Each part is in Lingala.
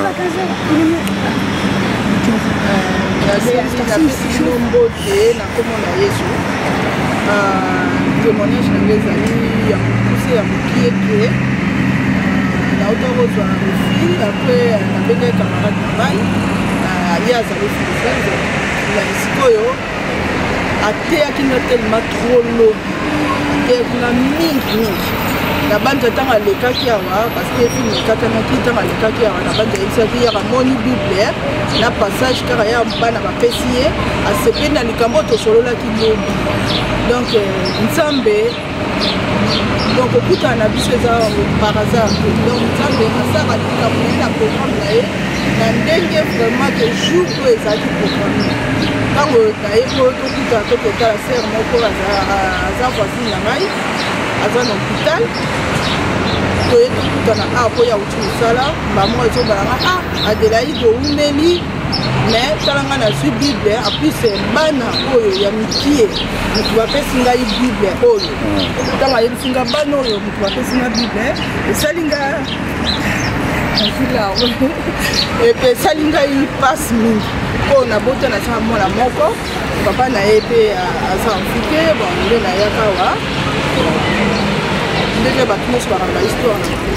Napesi bino mbote na nkombo na Yesu. Témoignage na ngai ezali ya mokuse, ya mokie ke nauta kozwa refus. Après, nabengaki camarade na ngai, ye azali philippine. Sikoyo ateyaki nga tellement trop lobi, ateyaki nga mingi mingi na banza. Ntango alekaki awa, parce que film ekatanaki, ntango alekaki awa na banza, ayebisaki yaka moni Bible na passage kaka ya bana bapesi ye, asepeli na likambo oyo tosololaki lobi. Donc Nzambe, donc kokutana na biso eza par hasard te. Donc Nzambe asalaka likambo ye na programme na ye na ndenge vraiment ke jour oyo ezalaki programme, ntango naye po tokutana, tokotala sœur moko aza voisine na ngai, aza na hôpital. Toye tokutana awa mpo ya uti mosala bamo ezobalanga. Ah, Adelaide, oumeli, mais tala ngai nazwi Bible. En plus, bana oyo ya mikie moto bapesi ngai Bible oyo. Ntango ayebisi nga bana oyo moto bapesi nga Bible, esali nga epe esali ngai mpasi mingi mpo nabota, nasala mwana moko, papa na ye mpe aza amfike. Bon, nde nayaka awa ndenge bato nyonso bakanga histoire na bango,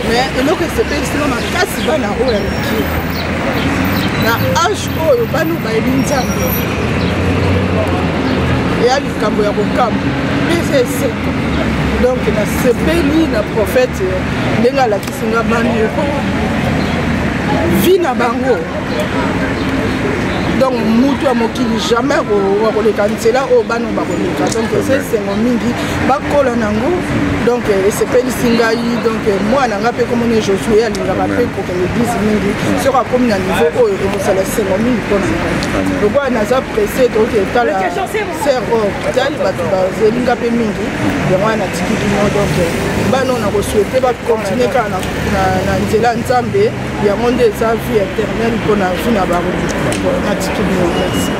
mais eloko esepelisinga makasi, bana oyo ya mike na age oyo, bana oyo bayebi Nzambe, eya likambo ya kokamwa mpe eza esengo. Donc nasepeli na prophète ndenge alakisi nga bana oyo, vie na bango. Donc mutu ya mokili jamais akoleka nzela oyo bana bakoleka. Donc eza esengo mingi, bakola nango. Donc esepelisi ngai. Donc mwana nga mpe komona Josue, alingaka mpe kokende église mingi. Soki akomi na niveau oyo, ekosala esengo mingi mpo na ngai. Lokola naza pressé, tokoki etala sœur oyo hôpital, bato bazelinga mpe mingi, yango wana natiki bino. Donc bana oyo nakosouhaiter bacontinuer kaka na nzela Nzambe, yango nde eza vie éternelle mpona vie na bango. Natiki bino, merci.